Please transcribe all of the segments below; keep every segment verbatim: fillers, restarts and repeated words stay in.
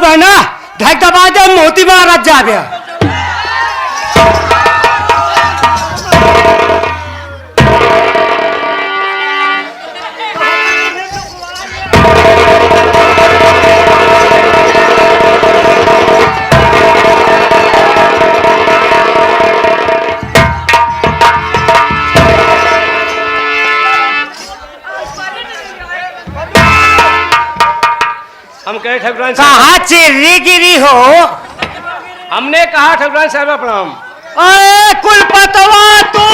बना, धक दबा दे, मोती महाराज जाबे। हम कहे ठकुराइन साहब। कहाँ चिर्री गिरी हो? हमने कहा ठकुराइन साहब प्रणाम। अरे कुलपतवा तू।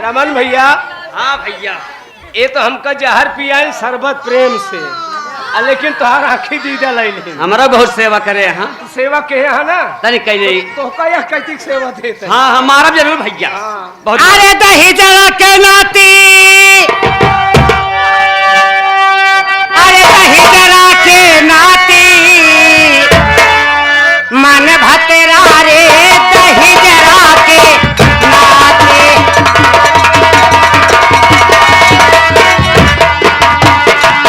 रमन भैया। हाँ भैया। ये तो हमका जहर पियाइन शरबत प्रेम से, आ लेकिन तोहार आँखी दीदा लैले। हमरा बहुत सेवा करे हैं। सेवा के है ना? तनी कह दे। तो, तोहका यह कैतिक सेवा देते हैं। हाँ, हमारा जरूर भैया। हाँ। बहुत अरे दही जरा के नाती, अरे दही जरा के नाती, मन भतेरा रे दही जरा के नाती।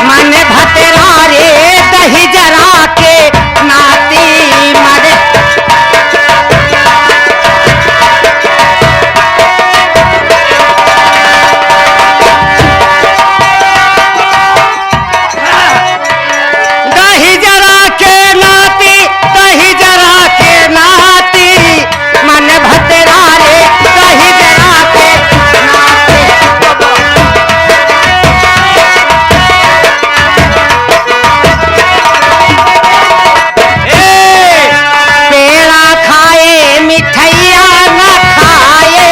मन भतेरा रे दही जरा के नाती मरे। दही जरा के नाती, दही जरा के नाती, मन भतेरा रे, दही जरा के नाती। ए! पेड़ा खाए, मिठैया न खाए,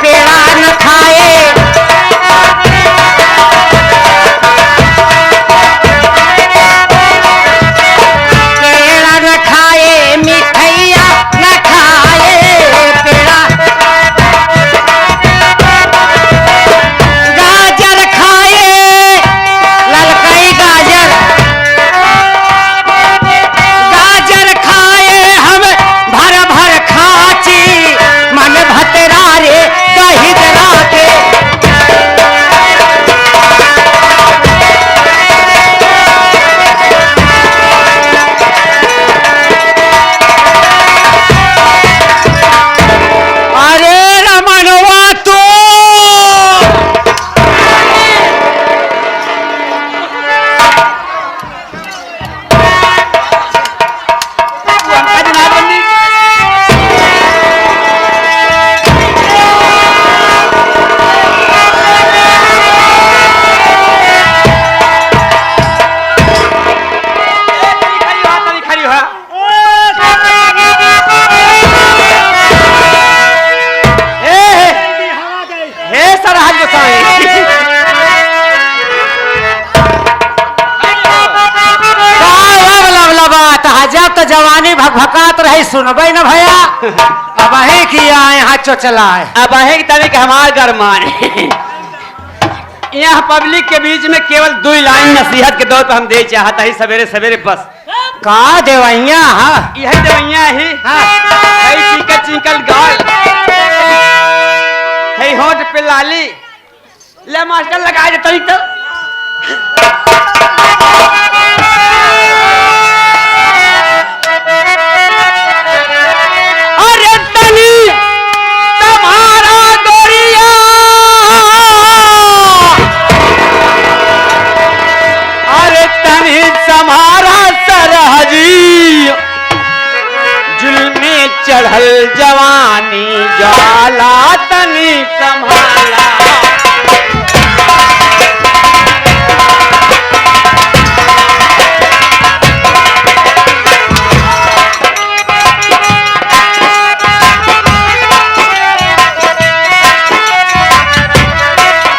पेड़ा न खाए। पेड़ा न खाए, मिठैया न खाए, पेड़ा। गाजर खाए, ललकई गाजर। गाजर खाए हम भर भर खाची, मन भतेरा रे दही जरा के। अरे रमनवा तू। हे, हे, हे सरहज गोसाई। का बात, जब तो जवानी भकभकात रही, सुनबे न भया। अबहीं की आए हाँ चोचलाए। अबहीं की तनिक हमार गरमाए। यहाँ पब्लिक के बीच में केवल दुइ लाइन नसीहत के दौर पर हम दे चाहत ही सवेरे सवेरे बस। का देवैया हा? यही देवैया ही। हाँ। है चिकल चिकल गाल। है होंठ पे लाली। ले मास्टर लगा दे तनी तो। अरे तनी तुम्हारा गोरिया। अरे तनी तुम्हारा सरहजी। जुल्मी चढ़ल जवानी ज्वाला तनी संभाला।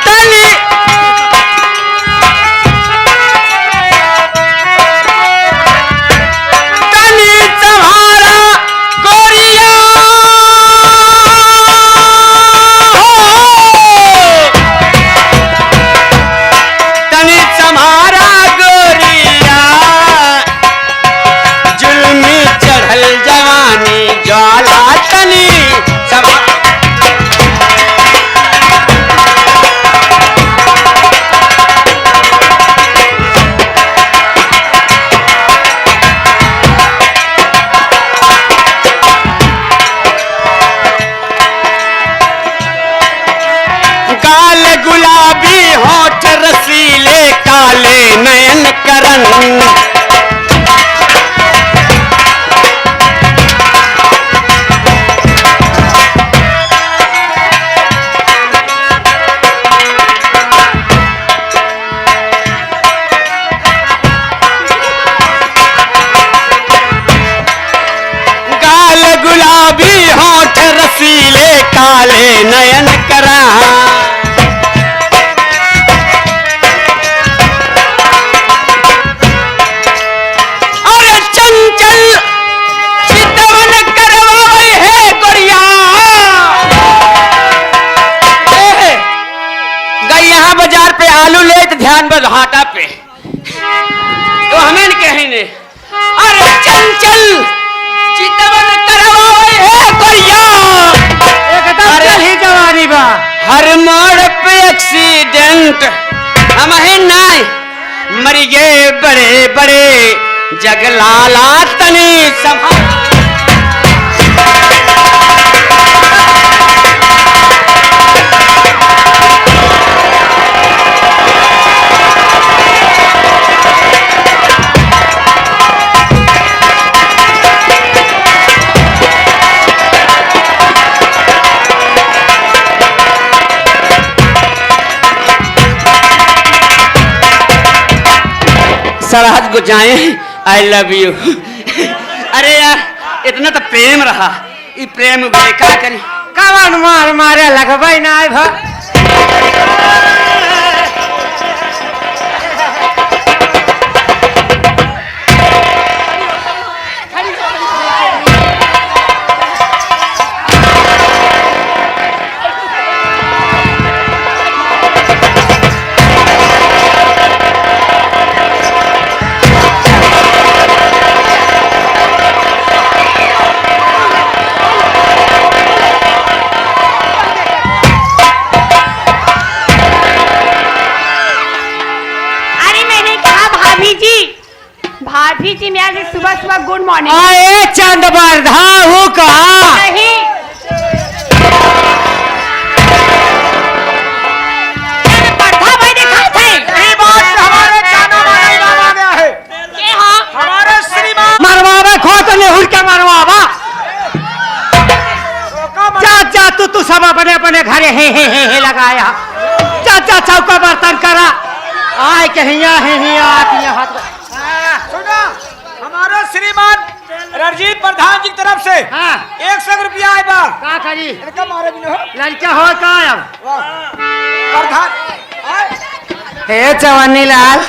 तनी तनी तुम्हारा गोरिया हो। ले नयन करन। गाल गुलाबी होठ रसीले काले नयन करा। अरे चंचल चितवन करवावे है गोरिया। ए, गई यहाँ बाजार पे आलू ले तो ध्यान बा घाटा पे। तो हमें न कहीं ने। अरे चंचल चितवन करवावे है गोरिया। एकदम अरे चल ही जवानी बा। हर मोड़ पे एक्सीडेंट। हम ही नाई मरिगे बड़े बड़े जगलाला तनी संभाल। सरहज को जाए, I love you। अरे यार, इतना तो प्रेम रहा, ई प्रेम उगले का करी? कवन मार मारे लगबै ना आए भा। अरे मैंने कहा भाभी जी, भाभी जी, मैं आज सुबह सुबह गुड मॉर्निंग। आए चंद बरधा हूँ कहा? नहीं। चंद बरधा भाई दिखा थे। यही बात हमारे जाना माना इलाम आ गया है। ये हाँ। हमारे श्रीमान मरवावे खो तो नेहुर के मरवावा। जा, जा, तू, तू सब अपने, अपने घरे हे, हे, हे, हे लगाया। जा, जा, चौका बर्तन करा। आए के हिया, हे, हिया, आती है हाथ में। सुनो, हमारे श्रीमान रणजीत प्रधान जी की तरफ से हाँ। एक सौ रुपया आए बा। का करी? इनका मारे भी न हो। लड़का हो का अब? वाह। प्रधान, आए। हे चवन्नी लाल।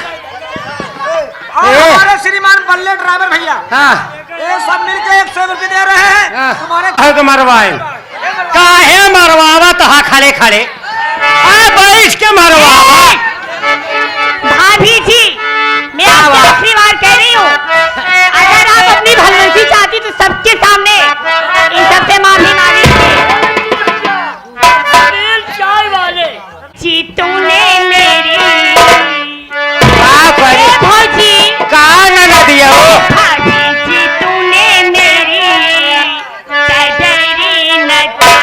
और ए। हमारे श्रीमान बल्ले ड्राइवर भैया। हाँ। ये सब मिलके एक सौ रुपये दे रहे हैं। हाँ। तुम्हारे है तो मरवाए। काहे मरवावा तो हाँ खड़े खड़े। आ बैठ के मरवावा। भाभी जी, मैं आपसे आखिरी बार कह रही हूँ, अगर आप अपनी भलमनसी चाहती तो सबके सामने इन सबसे माफी मांगी। चाय वाले। जी तूने मेरी का करे? ए भौजी। का ननदिया हो? भाभी जी तूने मेरी कजरी न जान।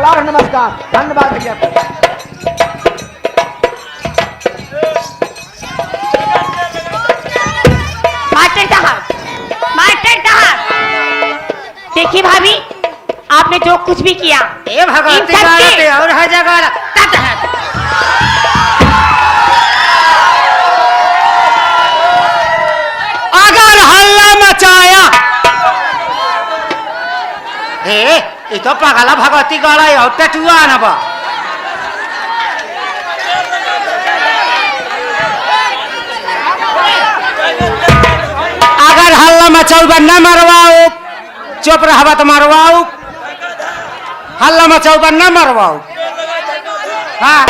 नमस्कार, नमस्कार, धन्यवाद भैया। मास्टर साहब, मास्टर साहब, देखिए भाभी, आपने जो कुछ भी किया, ए भगवती इन सब गाड़ा के ते और है जगह तट है। अगर हल्ला मचाया, ए, ई तो पगला भगवती गाड़ा और टटुआ न बा। अगर हल्ला मचौबा न मरवाओ, चुप रहबा त मरवाऊ। हल्ला मचौबा न मरवाऊ। हाँ।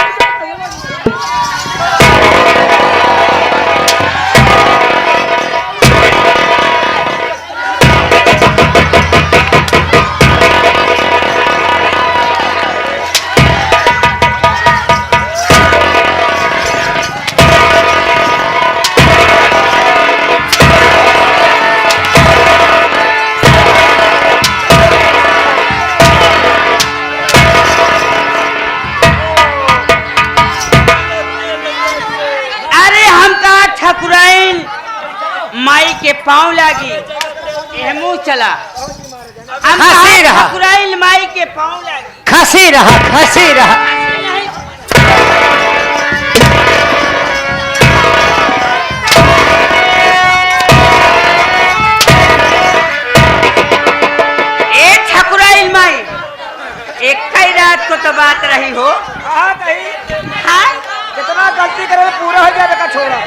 अरे हम कहा ठकुराइन माई के पाँव लागी, एह मुँह चला। हम कहा खसी रहा। ठकुराइन माई के पाँव लागी। खसी रहा, खसी रहा। ए ठकुराइन माई, एक ही रात को तो बात रही हो। हाँ, कही। हाँ? कितना गलती करे, पूरा हो गया, देखा छोड़ा।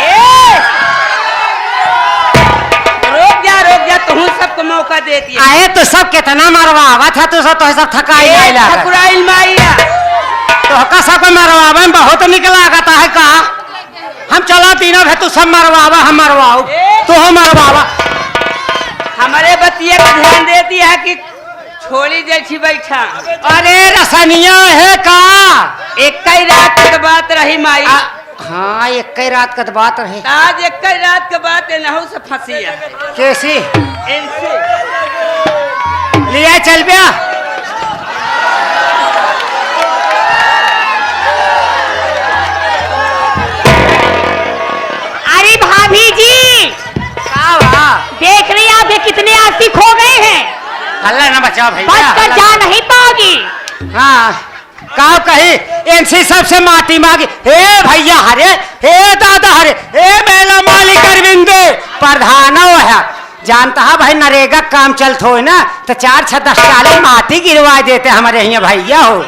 ए! रुक जा, रुक जा, तुहूँ सबको मौका दे दिया। आए तो सब कितना मरवावा था, तू सब, तो सब थकाई ए, नहीं लागा। ठकुराइन माइया। तो हका सबको मरवावे में बहुत निक लागत है का? हम चला तीनों भे, तू सब मरवावा, हम मरवाओ, ए! तू हो मरवावा। हमारे बतिया का ध्यान दे दिया कि छोड़ी जैसी बैठा। अरे रसनिया है का? एक ही रात के बात रही माई। आ, हाँ, एक ही रात के बात रही। आज एक ही रात के बात है, नहु से फंसी है। कैसी? इनसे। लिया चल बया। अरे भाभी जी, का बा? देख रही आप, ये कितने आशिक हो गए हैं। अल्लाह ना बचाओ भैया, बच कर अल्लाह जा ना। नहीं पाओगी। हाँ, का कही, इनसे सबसे माटी मांगी। हे भैया हरे, हे दादा हरे, हे मेला मालिक अरविंद, प्रधानो है। जानता है भाई, नरेगा काम चलत होए ना, तो चार छह दस टाली माटी गिरवा देते हमारे हियाँ भैया हो।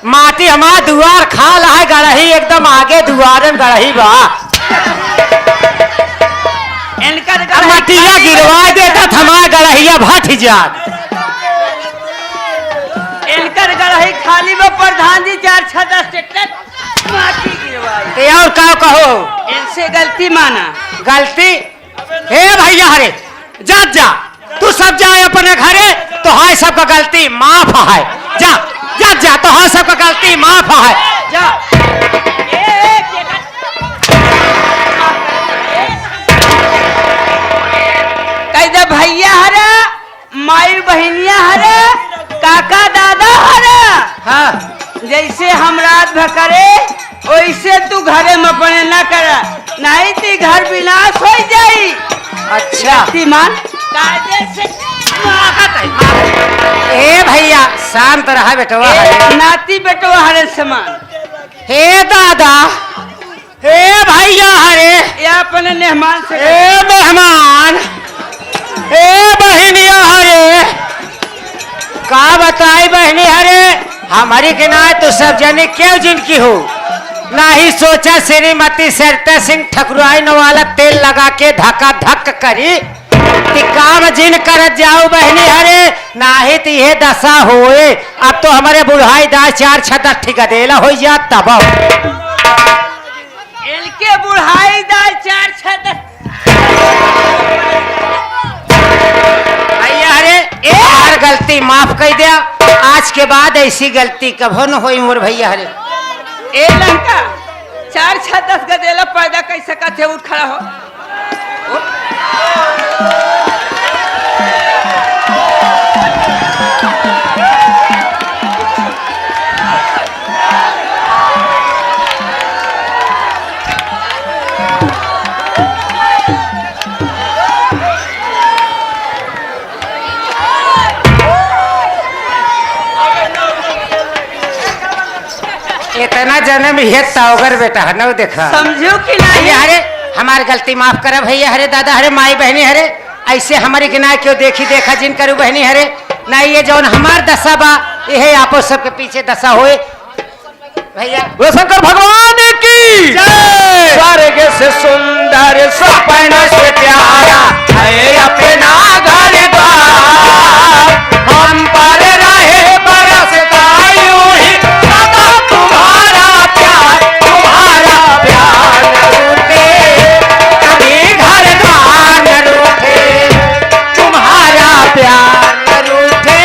माटी हमार दुआर खाल है, गड़ही एकदम आगे दुआरे में गड़ही बा। इनकर अब गड़ही मटिया खाली गिरवा बा। देता, हमार गड़हिया भट जात। इनकर गड़ही खाली बा, प्रधान जी, चार छह दस ट्रैक्टर माटी गिरवाई। ते और का कहो? इनसे गलती माना। गलती? हे भैया हरे, जा, जा, तू सब जा अपने घरे, तोहार सबका गलती माफ है। जा, जा, जा, तोहार सबका गलती माफ है। जा। कह दे भैया हरे, माई बहिनिया हरे, काका दादा हरे। हाँ। जैसे हम रात भर करे, वैसे तू घरे में अपने न कर, नहीं तो घर विनाश हो जाई। अच्छा। शक्तिमान, कायदे से। ए भैया, शांत रहा बेटवा। ए, नाती बेटवा हरे समान। हे दादा, हे भैया हरे। ये अपने मेहमान से ए मेहमान, ए बहिनिया हरे, का बताई बहिनी हरे, हमारी के ना तो सब जने क्यों जिनकी हो, नाही सोचा श्रीमती सरिता सिंह ठकुराइन वाला तेल लगा के धका धक करी, ती काम जिन करत जाऊ बहिनी हरे, नाही ती ये दशा होए। अब तो हमारे बुढ़ाई दास चार छह दस ठिका देला हो जा तब। इनके बुढ़ाई दाई चार छह दस। भैया हरे, ए हर गलती माफ कर दिया। आज के बाद ऐसी गलती कभो न होई मोर भैया हरे। ए लंका, चार छह दस गदेला पैदा कर सकत है, उठ खड़ा हो। जन्म ये तावगर बेटा है, नौ देखा। समझो कि नहीं? अरे, हमार गलती माफ करा भैया, हरे दादा, हरे माई बहनी, हरे ऐसे हमारी गिनाए क्यों देखी देखा जिन करू बहनी, हरे ना ये जौन हमार दशा बा, यही आपो सबके पीछे दशा होए भैया। बोलो शंकर भगवान की जय। स्वर्ग से सुंदर सपन से प्यारा है अपना घर द्वार। हम पर रहे बरसता यूं ही सदा तुम्हारा प्यार, तुम्हारा प्यार न रूठे, कभी घर द्वार न रूठे, तुम्हारा प्यार न रूठे,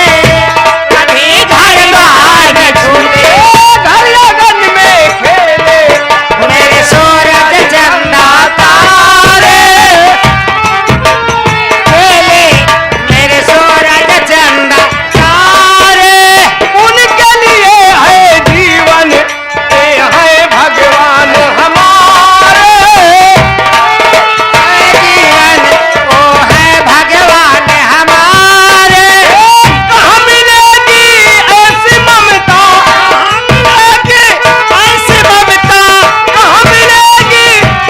कभी घर द्वार न छूटे। घर आंगन में खेले मेरे सूरज चंदा तारे, खेले मेरे सूरज चंदा तारे। उनके लिए है जीवन, ये है भगवान हमारे। जीवन वो है भगवान हमारे। कहाँ मिलेगी ऐसी ममता, कहाँ मिलेगी ऐसी ममता, कहाँ मिलेगी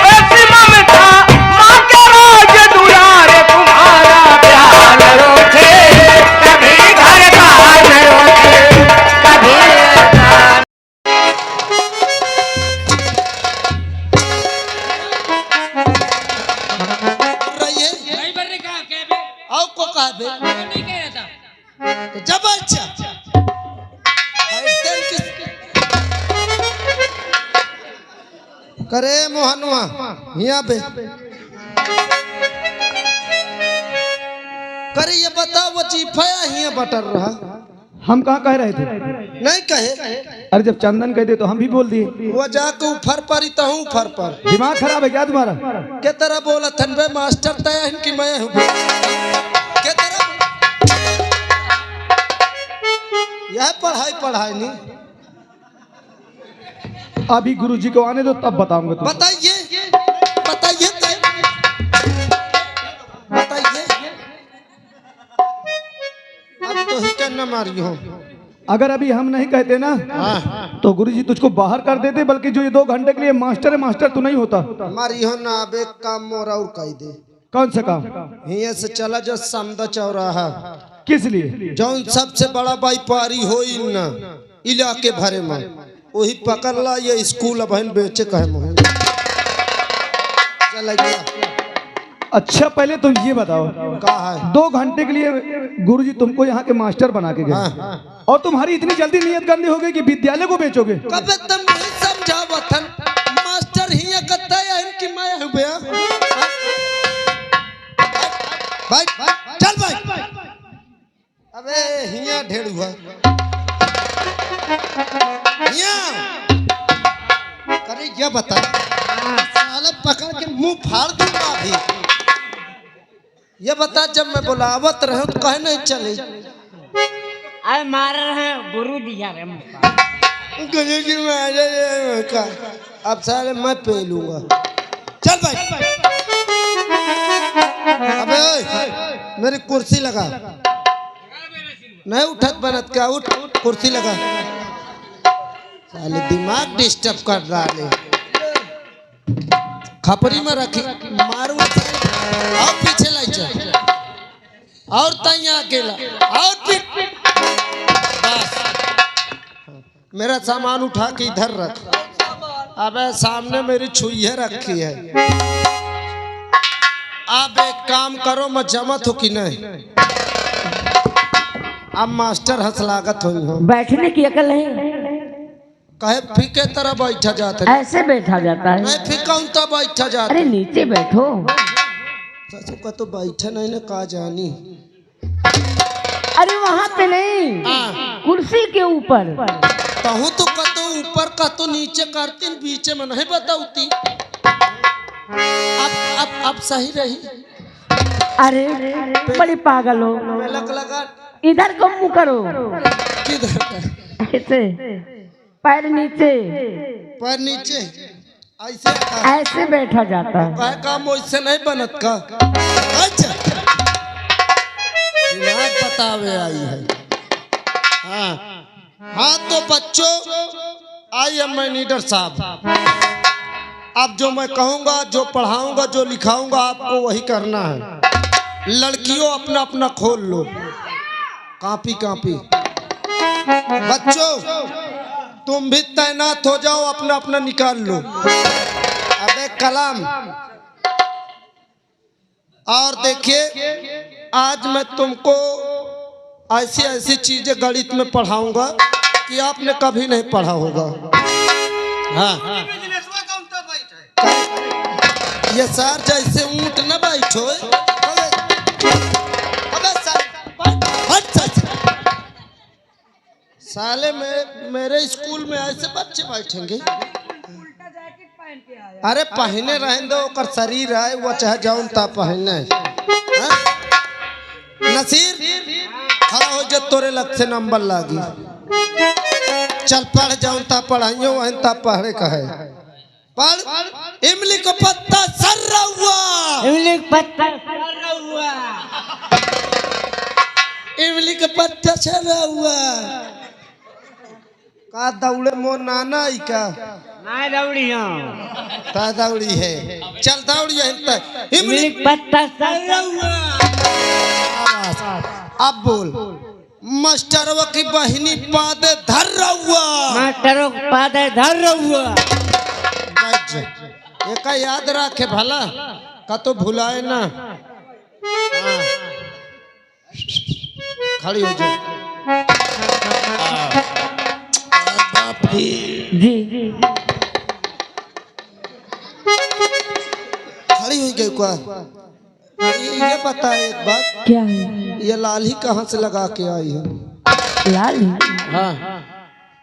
ऐसी ममता? माँ के राज दुलारे तुम्हारा प्यार न रूठे, कभी घर का न रूठे, कभी रहिए। भाई बर्रे कहाँ के बे? आओ को कहा बे? वो नहीं कह रहा था। तो जब अच्छा। ऐसे किस-, करे मोहनवा, हिया बे। करे ये बताओ, वो चीफाया हिया बटर रहा। हम कहाँ कह रहे थे? नहीं कहे। अरे, जब चंदन कह दे तो हम भी बोल दिए। वो जाके ऊपर पर ही तो हूँ, ऊपर पर। दिमाग खराब है क्या तुम्हारा? के तरह बोला थन बे मास्टर तय है कि मैं हूँ बे? के तरह? यह पढ़ाई, पढ़ाई नहीं। अभी गुरुजी को आने दो, तब बताऊंगा तुमको। बताइए, बताइए तो। बताइए। अब तो ही क्या न मारी हो। अगर अभी हम नहीं कहते ना, हाँ। तो गुरुजी तुझको बाहर कर देते, बल्कि जो ये दो घंटे के लिए मास्टर है, मास्टर तू नहीं होता। मारी हो ना, अब एक काम मोर और कह दे। कौन सा काम? हियां से चला जा समदा चौराहा। किस लिए? जौन सबसे बड़ा व्यापारी होई ना इलाके भरे में, वही पकड़ ला, ये स्कूल अबहिन बेचे कहे मुहे। चला गया। अच्छा, पहले तुम ये बताओ, का है? दो घंटे के लिए गुरुजी तुमको यहाँ के मास्टर बना के गए, हाँ। और तुम्हारी इतनी जल्दी नीयत गंदी हो गई कि विद्यालय को बेचोगे? कबे तुम नहीं समझावत हन, मास्टर हिया कत्ता है कि मैं हूँ बे? भाई, चल भाई। अबे हिया ढेड़ुआ। हिया। अरे ये बता। साला पकड़ के मुंह फाड़ दूंगा अभी। ये बता, जब मैं बुलावत रहे तो कहे नहीं चले? अरे मार रहे हैं, गुरु दिया रे मुक्का। गुरु जी मारे रे मुक्का। अब साले मैं पी लूंगा। चल भाई। अबे ओए, मेरी कुर्सी लगा। नहीं उठत बनत क्या? उठ, कुर्सी लगा। साले दिमाग डिस्टर्ब कर रहा है। खपरी में रखी, मारू। और पीछे लाई चल। और तैया अकेला। और पी-, बस। मेरा सामान उठा के इधर रख। अबे सामने मेरी छुइये रखी है। अब एक काम करो, मैं जमत हो कि नहीं? अब मास्टर हंस लागत होई हो। बैठने की अकल है? कहे फीके तरह बैठा जाता है। ऐसे बैठा जाता है। नहीं, फीका उनता बैठा जाता अरे है। नीचे बैठो। ससु का तो बैठे नहीं ना, का जानी। अरे वहाँ पे नहीं, हाँ। कुर्सी के ऊपर। कहूँ तो कतो ऊपर, कतो नीचे करती, बीचे में नहीं बताउती। अब, अब, अब सही रही। अरे, बड़ी पागल हो। पलक लगा। इधर को मुँह करो। किधर? ऐसे। पैर नीचे। पैर नीचे। ऐसे का? ऐसे बैठा जाता है। कहे काम वैसे नहीं बनत का? अच्छा। दिमाग बतावे आई है। हाँ। हाँ, तो बच्चों, I am manager साहब, अब जो मैं कहूँगा, जो पढ़ाऊँगा, जो लिखाऊँगा, आपको वही करना है। लड़कियों, अपना अपना खोल लो, कॉपी कॉपी। बच्चों, तुम भी तैनात हो जाओ, अपना अपना निकाल लो। अबे कलम, और देखिए, आज मैं तुमको ऐसी ऐसी चीजें गणित में पढ़ाऊंगा कि आपने कभी नहीं पढ़ा होगा। हाँ, ये सर जैसे ऊंट न बैठो। अबे, अबे सर, हट, हट सर। साले, मैं, मेरे स्कूल में ऐसे बच्चे बैठेंगे? अरे, पहने रहन दो, ओकर शरीर है, वो चाहे जौन ता पहने। हाँ? नसीर, खड़ा हो जा, तोरे लग से नंबर लागी। चल, पढ़, जौन ता पढ़ाइयो, वहन ता पढ़े का है। पढ़, इमली का पत्ता सर्रा हुआ। इमली का पत्ता सर्रा हुआ। इमली का पत्ता सर्रा हुआ। का दौड़े मोर नाना ई का? नाय दौड़ी हम। ता दौड़ी है। चल दौड़ी है त। इमली इमली पत्ता सर्रा हुआ। अब बोल। मास्टरवा की बहिनी पादे धर रहुआ। मास्टरवा के पादे धर रहुआ। बैठ जा। एका याद रखे भला, का तो भुलाए ना। हाँ। खड़ी हो जा। बाप रे। जी। खड़ी हो गई का? ये बता एक बात। क्या है? ये लाली कहाँ से लगा के आई है? लाली? हाँ।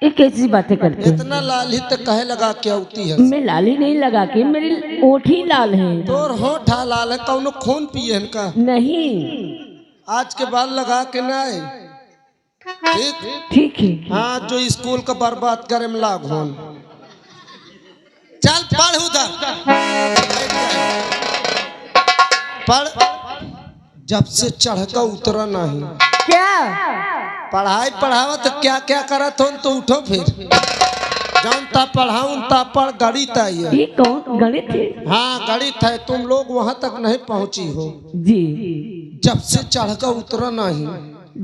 ये कैसी बातें करते हैं? इतना लाली तो कहे लगा के आती है? मैं लाली नहीं लगा के, मेरी ओठ ही लाल है। तोर होठा लाल है, कौनो खून पिए हन का? नहीं। आज के बाद लगा के ना आए। ठीक? ठीक है। हाँ, जो स्कूल का बर्बाद करे में लाग होन। चल पढ़ उधर। पढ़। जब से चढ़ का उतरा नहीं। क्या? पढ़ाई पढ़ावा तो क्या क्या करत होन तो उठो फिर। जौन ता पढ़ाऊन ता पढ़ गणित आई है। ये कौन गणित है? हाँ, गणित है, तुम लोग वहाँ तक नहीं पहुँची हो। जी। जब से चढ़ का उतरा नहीं।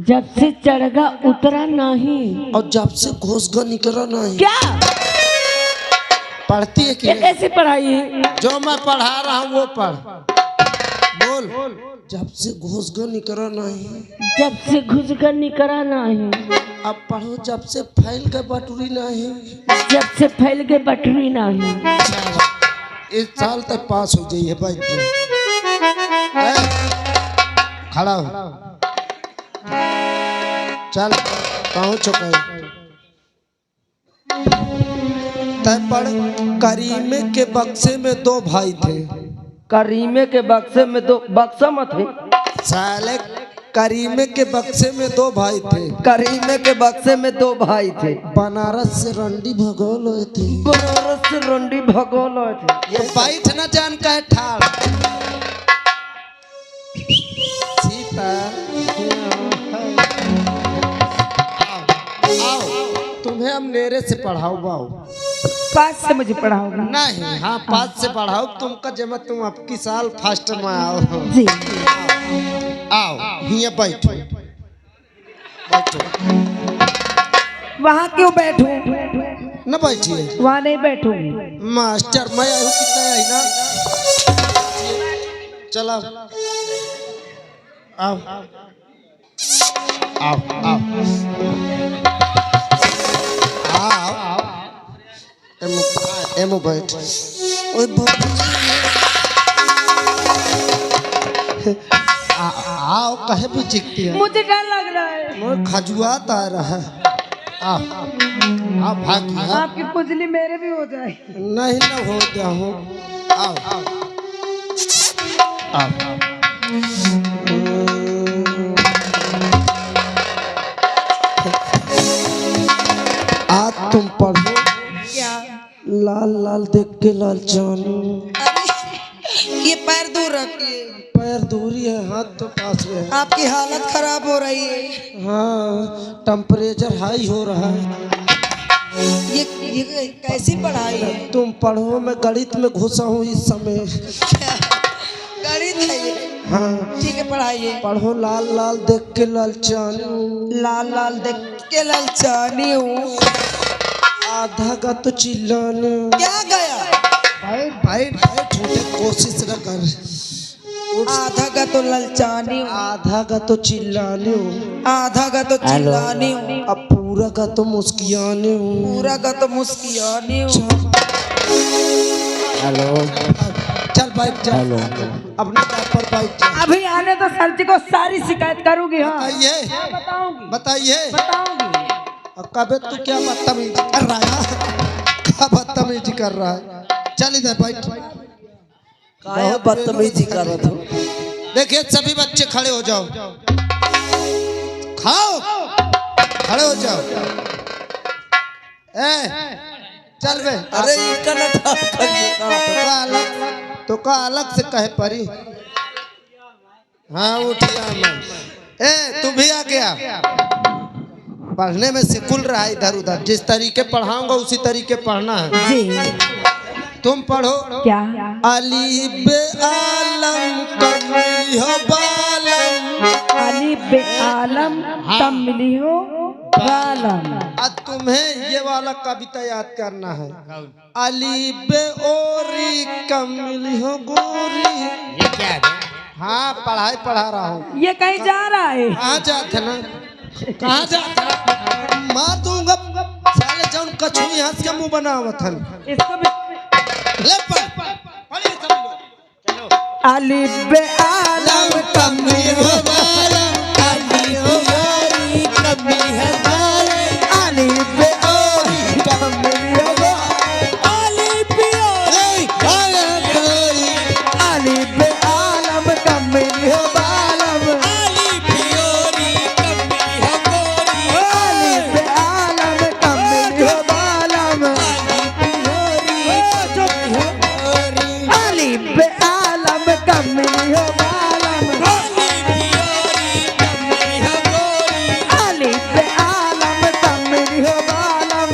जब से चढ़गा उतरा नहीं। और जब से घोसगा निकरा नहीं। क्या? पढ़ती है कि ये नहीं? कैसी पढ़ाई है? जो मैं पढ़ा रहा हूँ वो पढ़। बोल। जब से घोसगा निकरा नहीं। जब से घोसगा निकरा नहीं। अब पढ़ो जब से फैल के बटुरी नहीं। जब से फैल के बटुरी नहीं। इस साल तक पास हो जाइए भाई। ए, खड़ा हो। चल, पहुँच चुका है। तय पढ़, करीमे के बक्से में दो भाई थे। करीमे के बक्से में दो, बक्सा मत है। साले, करीमे के बक्से में दो भाई थे। करीमे के बक्से में दो भाई थे। बनारस से रंडी भगोल होए थे। बनारस से रंडी भगोल होए थे। ये बैठ न जान का है ठाड़। सीता। आओ, आओ, तुम्हें हम नेरे से पढ़ाओ बाओ। पास से मुझे पढ़ाओगे? नहीं, हाँ, पास से पढ़ाओ तुमका, जेमा तुम अबकी साल फर्स्ट में आओ। जी। आओ, हियाँ बैठो। बैठो। वहाँ क्यों बैठूं? न बैठिए। वहाँ नहीं बैठूंगी। मास्टर, मैं आया हूँ, कितना है ना? चला। आओ। आओ, आओ। आओ। एमो, एमो बैठ। ओए बाप रे। आ, आओ, काहे बिचिकती है? मुझे डर लग रहा है। मोर खजुआत आ रहा है। आओ, आओ, भाग गया। आपकी खुजली मेरे भी हो जाए। नहीं, न हो जाऊँ। आओ, आओ। आओ। आज तुम पढ़ो। क्या? लाल लाल देख के लाल जान। अरे, ये पैर दूर रखिए। पैर दूरी है, हाथ तो पास में है। आपकी हालत खराब हो रही है। हाँ, टेम्परेचर हाई हो रहा है। ये, ये कैसी पढ़ाई है? तुम पढ़ो, मैं गणित में घुसा हूँ इस समय। गणित है ये? हाँ। ठीक है, पढ़ाइए। पढ़ो, लाल लाल देख के ललचानी हूँ। लाल लाल देख के ललचानी हूँ। आधा गा तो चिल्लानी हूँ। क्या गया? बैठ, बैठ, बैठ, उठे, कोशिश न कर। उठ। आधा गा तो ललचानी हूँ। आधा गा तो चिल्लानी हूँ। आधा गा तो हेलो। चिल्लानी हूँ। अब पूरा गा तो मुस्कियानी हूँ। पूरा गा तो मुस्कियानी हूँ। हेलो। चल बैठ जा। हेलो। अपने पैर पर बैठ जा। अभी आने दो सर जी को, सारी शिकायत करूँगी। हाँ। बताइए। हाँ, बताऊँगी। बताइए। बताऊँगी। अब कबे तू क्या बदतमीजी कर रहा है? क्या बदतमीजी कर रहा है? चल इधर बैठ। काहे बहुत बदतमीजी बेइज्जती करत हो? देखिए, सभी बच्चे खड़े हो जाओ। खाओ, खड़े हो जाओ। ए, चल बे। अरे, इनका ना था, कर ये का। तो का अलग, तो का अलग से कहे परी। हाँ, उठिया मैं। ए, तू भी आ गया। पढ़ने में सिकुल रहा है इधर उधर। जिस तरीके पढ़ाऊंगा, उसी तरीके पढ़ना है। जी। तुम पढ़ो। क्या? अली बे आलम कम मिली हो बालम। अली बे आलम हाँ। कम मिली हो बालम। अब तुम्हें ये वाला कविता याद करना है। अली बे ओरी कम मिली हो गोरी। ये क्या है? हाँ, पढ़ाई पढ़ा रहा हूँ। ये कहीं जा रहा है? कहाँ जात है ना? कहाँ जात है? मार दूंगा साले, जौन कछुई हंस के मुंह बनावत हन। इसको भी ले पढ़, पढ़िए सभी लोग। अलिफ बे आलम कमी हो बालम, अलिफ बे ओरी कमी हो बालम, अलिफ बे ओरी कमी हो बालम, अलिफ बे ओरी, अलिफ बे आलम कमी हो बालम, अलिफ बे ओरी कमी हो गोरी, अलिफ बे आलम कमी हो बालम, अलिफ बे ओरी कमी हो गोरी। अलिफ बे आलम कमी हो बालम। अलिफ बे आलम कमी हो बालम।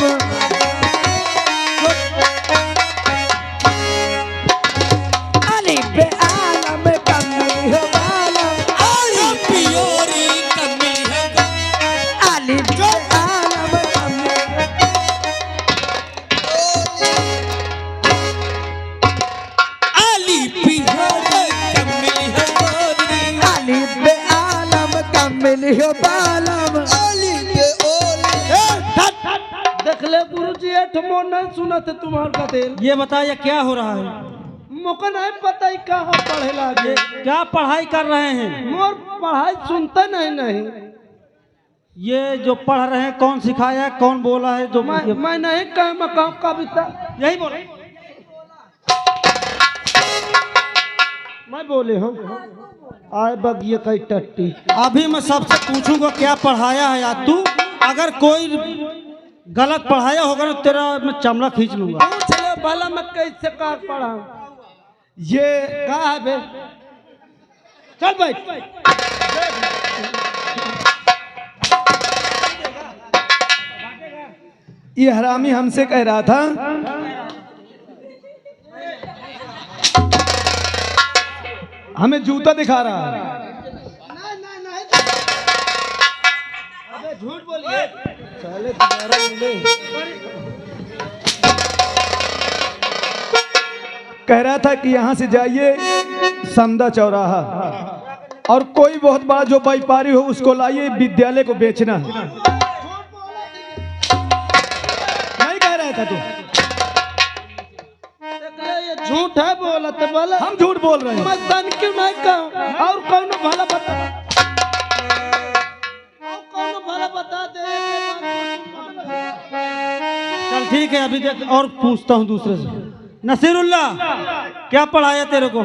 अलिफ बे आलम कमी हो बालम। अलिफ बे आलम कमी। अलिफ बे आलम कम मिली हो बालम। अलिफ बे ओरी। ए, हट, हट, हट। देख ले गुरुजी, एठ मोर नहीं सुनत है तुम्हार कथेल। ये बताइए क्या हो रहा है? मोके नहीं पता ही कहाँ पढ़े लागे। क्या पढ़ाई कर रहे हैं? मोर पढ़ाई सुनते नहीं, नहीं। ये जो पढ़ रहे हैं, कौन सिखाया है, कौन बोला है? जो मैं, ये मैं नहीं कह, मैं कहूँ कविता। यही बोल। मैं बोले हूँ, आए बगिए कई टट्टी। अभी मैं सबसे पूछूंगा क्या पढ़ाया है आज तू। अगर कोई गलत पढ़ाया होगा ना, तेरा मैं चमड़ा खींच लूंगा। पूछ ले भला मैं कैसे का पढ़ाऊँ। ये का है बे? चल बैठ। ये हरामी हमसे कह रहा था, हमें जूता दिखा रहा है। अबे झूठ बोलिए। साले दोबारा मिले। कह रहा था कि यहाँ से जाइए समदा चौराहा और कोई बहुत बड़ा जो व्यापारी हो उसको लाइए, विद्यालय को बेचना है। नहीं कह रहा था तू? देख ले, ये झूठ है बोलत, बोला। हम झूठ बोल रहे हैं। मैं तन क्यों नहीं कहूँ? और कौनो भला बता, और कौनो भला बता दे। चल ठीक है, अभी देख और पूछता हूँ दूसरे से। नसीरुल्ला, क्या पढ़ाया तेरे को?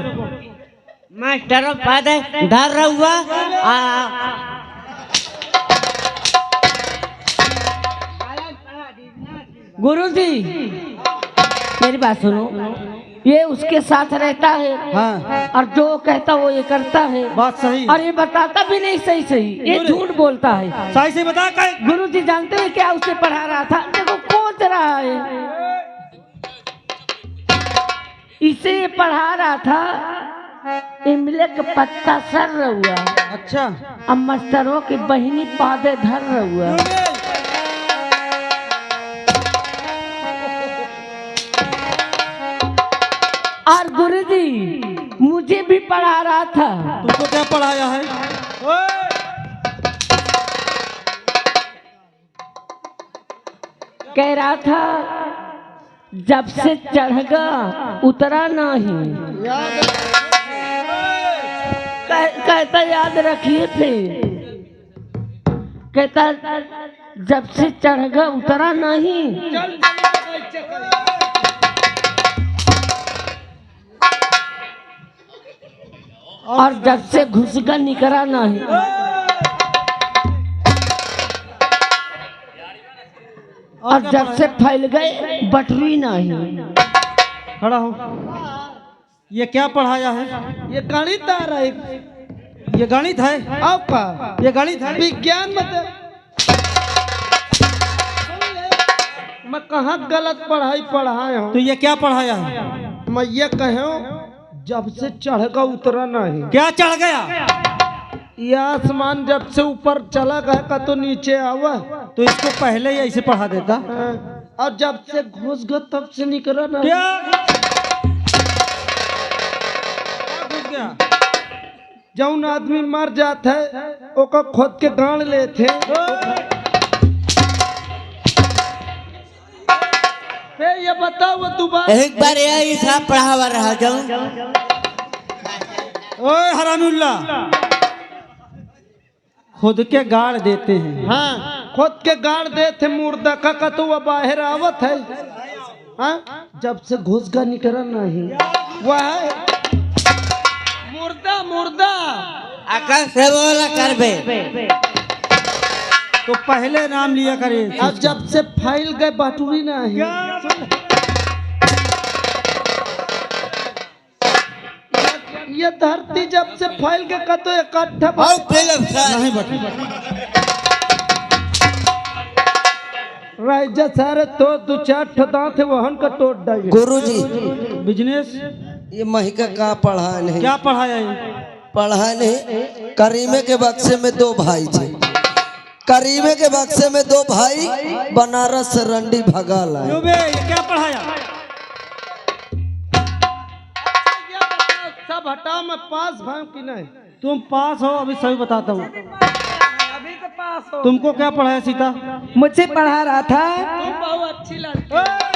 मास्टर फादर डर रहुआ। आ, गुरुजी, मेरी बात सुनो, ये उसके साथ रहता है। हाँ। और जो कहता वो ये करता है। बात सही है। और ये बताता भी नहीं सही सही, ये अरे। झूठ बोलता है। सही सही बता, कहे। गुरुजी जानते हैं क्या उसे पढ़ा रहा था? देखो कौन रहा है। इसे पढ़ा रहा था, इमली के पत्ता सर रहुआ। अच्छा। अब मास्टरों की बहिनी पादे धर रहुआ। और गुरुजी मुझे भी पढ़ा रहा था। तुमको क्या पढ़ाया है? कह रहा था, जब से चढ़गा उतरा नहीं। कह, कहता याद रखिए थे। कहता, जब से चढ़गा उतरा नहीं। और जब से घुसगा निकरा नहीं। और जब से फैल गए बटरी नहीं। खड़ा हो। ये क्या पढ़ाया है? ये गणित आ रहा है। ये गणित है? आपका? ये गणित है? विज्ञान, मतलब, मैं कहाँ गलत पढ़ाई पढ़ाए हूँ? तो ये क्या पढ़ाया है? मैं ये कहे हूँ, जब से चढ़गा उतरा नहीं। क्या चढ़ गया? ये आसमान जब से ऊपर चला गया का तो नीचे आवा। तो इसको पहले ही ऐसे पढ़ा देता। हाँ, और जब से घुस गया तब से निकला ना। क्या? क्या घुस गया? जौन आदमी मर जात है, ओकर खुद के गाड़ लेत है। ए, ये बताओ, वो दोबारा एक बार ये हिसाब पढ़ावा रहा जाऊं। ओए हरामुल्ला, खुद के गाड़ देते हैं। हाँ, खुद के गाड़ देते, मुर्दा का कतुआ बाहर आवत है। हाँ, जब से घुस गा निकरा नहीं, वह मुर्दा, मुर्दा। अकल से बोला करबे। तो पहले नाम लिया करे। अब जब से फैल गए बाटुरी नहीं। क्या? ये धरती जब से फैल के कतो इकट्ठा और फिल्म सर। नहीं बटी। राजा सारे तो दो चार ठो दांत है, वहन का तोड़ डाल। गुरुजी। बिजनेस। ये महिका का पढ़ा नहीं? क्या पढ़ाया ये? पढ़ा नहीं। करीमे के बक्से में दो भाई थे। करीमे के बक्से में दो भाई बनारस से रंडी भगा लाए। यो बे, ये क्या पढ़ाया? सब हटाओ, मैं पास भाऊं कि नहीं? तुम पास हो, अभी सभी बताता हूँ। अभी तो पास हो। तुमको क्या पढ़ाया सीता? मुझे पढ़ा रहा था। तुम बहुत अच्छी लड़की।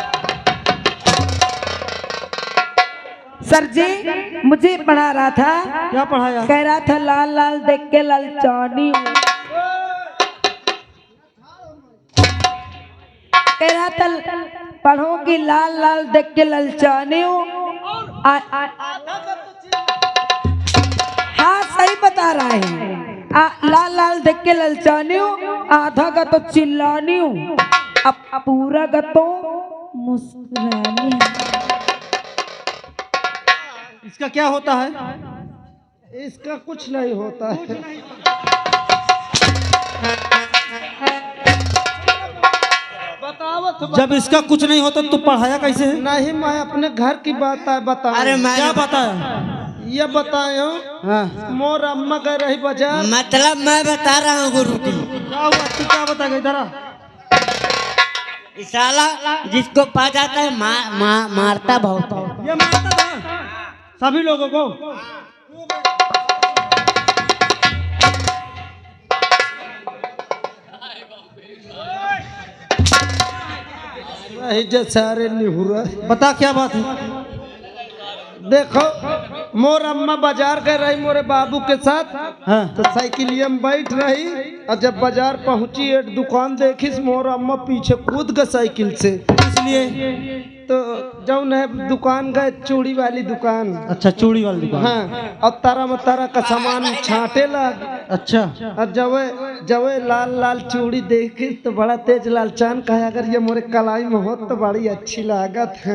सर जी, मुझे पढ़ा रहा था। क्या पढ़ाया? कह रहा था, लाल लाल देख के ललचानी हूँ। कह रहा था, पढ़ो कि लाल लाल देख के ललचानी हूँ। आ, आ, हाँ, सही बता रहा है। आ, लाल लाल देख के ललचानी हूँ, आधा का तो चिल्लानी हूँ, अब पूरा का तो मुस्कुरानी हूँ। इसका क्या होता है? इसका कुछ नहीं होता है। बतावत बा- जब इसका कुछ नहीं होता तो पढ़ाया कैसे है? नहीं, मैं अपने घर की बात है, बताऊं। अरे मैं क्या बताया? ये बतायो, हाँ। मोर अम्मा गए रही बाजार। मतलब मैं बता रहा हूँ गुरु जी। क्या हुआ? तू क्या बता गई? इधर आ। ये साला जिसको पा जाता है, मा-, मा-, मारता बहुत है। ये मारता था सभी लोगों को। रही जे सारे निहुरा। बता क्या बात है? देखो, मोर अम्मा बाजार गए रही मोरे बाबू के साथ। हाँ। तो साइकिलिया में बैठ रही और जब बाजार पहुंची, एक दुकान देखिस, मोर अम्मा पीछे कूद गए साइकिल से। इसलिए? तो जौन है दुकान गए, चूड़ी वाली दुकान। अच्छा, चूड़ी वाली दुकान। हाँ, और तरह में तरह का सामान छांटे लाग। अच्छा। और जवे, जवे लाल लाल चूड़ी देखिस तो बड़ा तेज लालचान कहे, "अगर ये मोरे कलाई में होत तो बड़ी अच्छी लागत है।"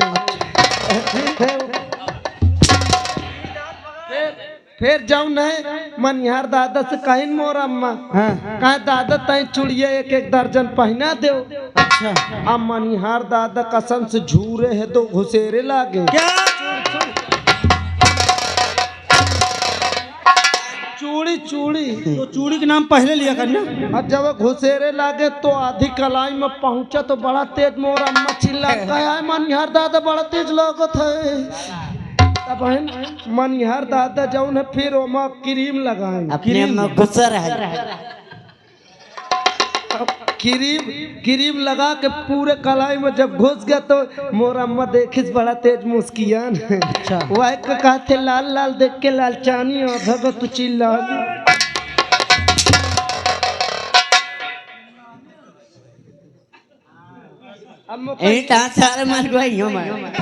फिर जौन है, मनिहार दादा से कहिन मोर अम्मा, हाँ। कहे, "दादा, तैं चूड़िया एक एक दर्जन पहिना देव।" अच्छा। अब मनिहार दादा कसम से झूरे है तो घुसेरे लागे। क्या? चूड़ी, चूड़ी। तो चूड़ी के नाम पहले लिया करना। और जब घुसेरे लागे तो आधी कलाई में पहुंचा तो बड़ा तेज मोर अम्मा चिल्ला, "कहे, मनिहार दादा बड़ा तेज लागत है।" तब है मनिहार दादा जौन है फिर ओमा क्रीम लगाए। अपने क्रीम। में गुस्सा रहे। क्रीम, क्रीम लगा के पूरे कलाई में जब घुस गया तो मोर अम्मा देखिस बड़ा तेज मुस्कियान। अच्छा। वह को कहते, "लाल लाल देख के लालचानी और भगत तू चिल्ला।" अब मुख यही तो सारे मर गए ही हूँ मैं।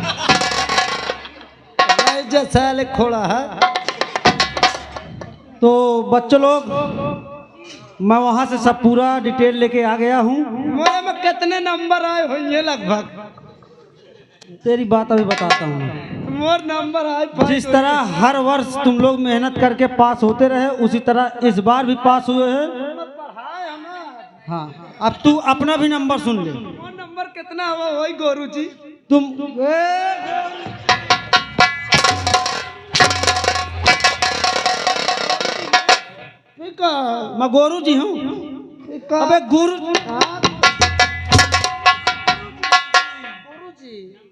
भाई जो साले खोड़ा है। तो बच्चों लोग, मैं वहाँ से सब पूरा detail लेके आ गया हूँ। मोरे में कितने number आए होंगे लगभग? तेरी बात अभी बताता हूँ। मोर number आए पास जिस होंगे। तरह हर वर्ष तुम लोग मेहनत करके पास होते रहे, उसी तरह इस बार भी पास हुए हैं। हाँ, अब तू अपना भी number सुन ले। फोन number कितना हुआ वही गोरू जी? तुम, ए, ठीक है। मैं गोरू जी हूँ। ठीक है। अबे गुरु। हाँ। गुरु जी।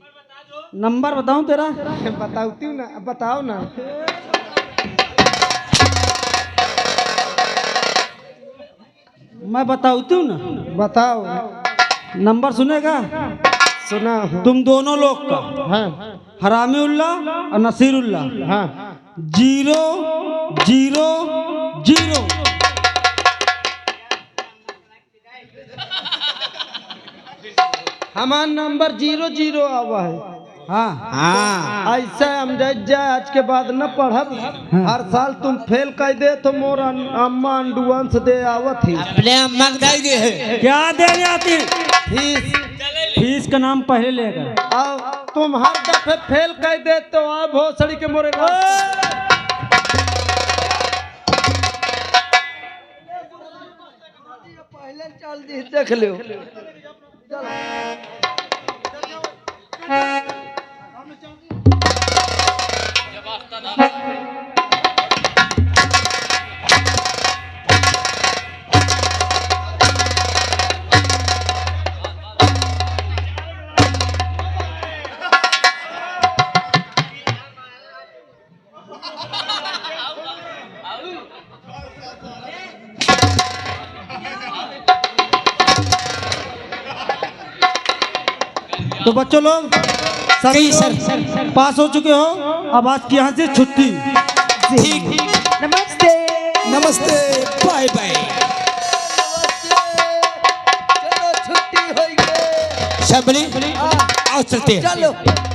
Number बताऊं तेरा? बताओ तू ना, बताओ ना। मैं बताऊं तू ना? बताओ। Number सुनेगा? सुना हूँ। तुम दोनों लोग का। हाँ। हरामी उल्ला और नसीरुल्ला। हाँ। Zero, zero, zero। हमार number zero zero आवा है। हाँ। हाँ। ऐसे हम जज जाए, आज के बाद न पढ़ब। हाँ। हर साल तुम fail कर दे तो मोर अन-, अम्मा अंडुअंस दे आवत ही। अपने अम्मा के दाई दे है। क्या देने आती? Fees। Fees का नाम पहले लेकर। अब तुम हर दफे fail कर दे तो आ भोसड़ी के मोरे रास्ते। पहले चल दी, देख लो। तो बच्चों लोग, सभी जी, सर। लोग पास हो चुके हो, अब आज की यहाँ से छुट्टी। ठीक। नमस्ते। नमस्ते, bye bye। चलो, छुट्टी हो गई। सबली, हाँ। आओ चलते हैं। चलो।